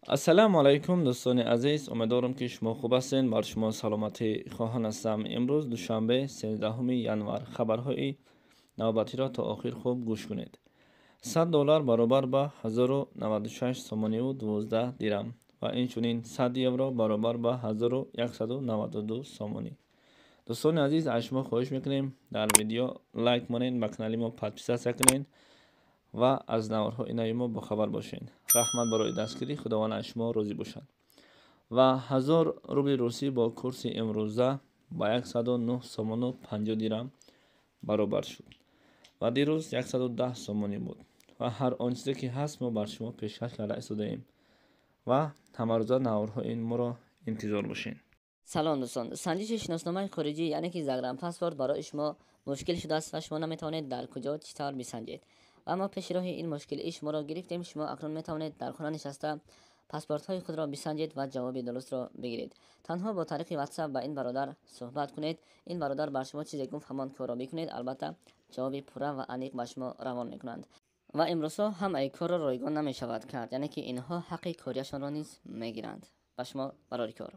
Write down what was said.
Ассалому алайкум, дӯстони азиз, умедворам, ки шумо хуб ҳастед. Бар шумо саломатӣ хоҳон ҳастам. Имрӯз душанбе, 13 январ. Хабарҳои навбатиро то охир хуб гӯш кунед. 100 доллар баробар ба 1096 сомониву 12 дирам ва инчунин 100 евро баробар ба 1192 сомонӣ. Дӯстони азиз, аз шумо хоҳиш мекунем, дар видео лайк монед, ба канали мо подписаться кунед ва аз наворҳои нави мо бохабар бошед. Раҳмат барои дастгирӣ, Худованд аз шумо розӣ бошад. Ва 1000 рубли русӣ бо курси имрӯза ба 109 сомону 50 дирам баробар шуд ва дирӯз 110 сомонӣ буд. Ва ҳар он чизе ки ҳаст, мо бар шумо пешкаш карда истодаем ва ҳамарӯза наворҳои моро интизор бошед. Салом, дӯстон! Санҷиши шиносномаи хориҷӣ, яъне ки загранпаспорт, барои шумо мушкил шудааст ва шумо наметавонед дар куҷо, чӣ тавр бисанҷед. Ва мо пеши роҳи ин мушкилии шуморо гирифтем. Шумо акнун метавонед дар хона нишаста паспортҳои худро бисанҷед ва ҷавоби дурустро бигиред. Танҳо бо тариқи WhatsApp ба ин бародар суҳбат кунед. Ин бародар бар шумо чизе гуфт, ҳамон корро бикунед. Албатта, ҷавоби пурра ва аниқ ба шумо равон мекунанд. Ва имрӯзҳо ҳамаи корро ройгон намешавад кард, яъне ки инҳо ҳаққи кориашонро низ мегиранд. Ба шумо барори кор.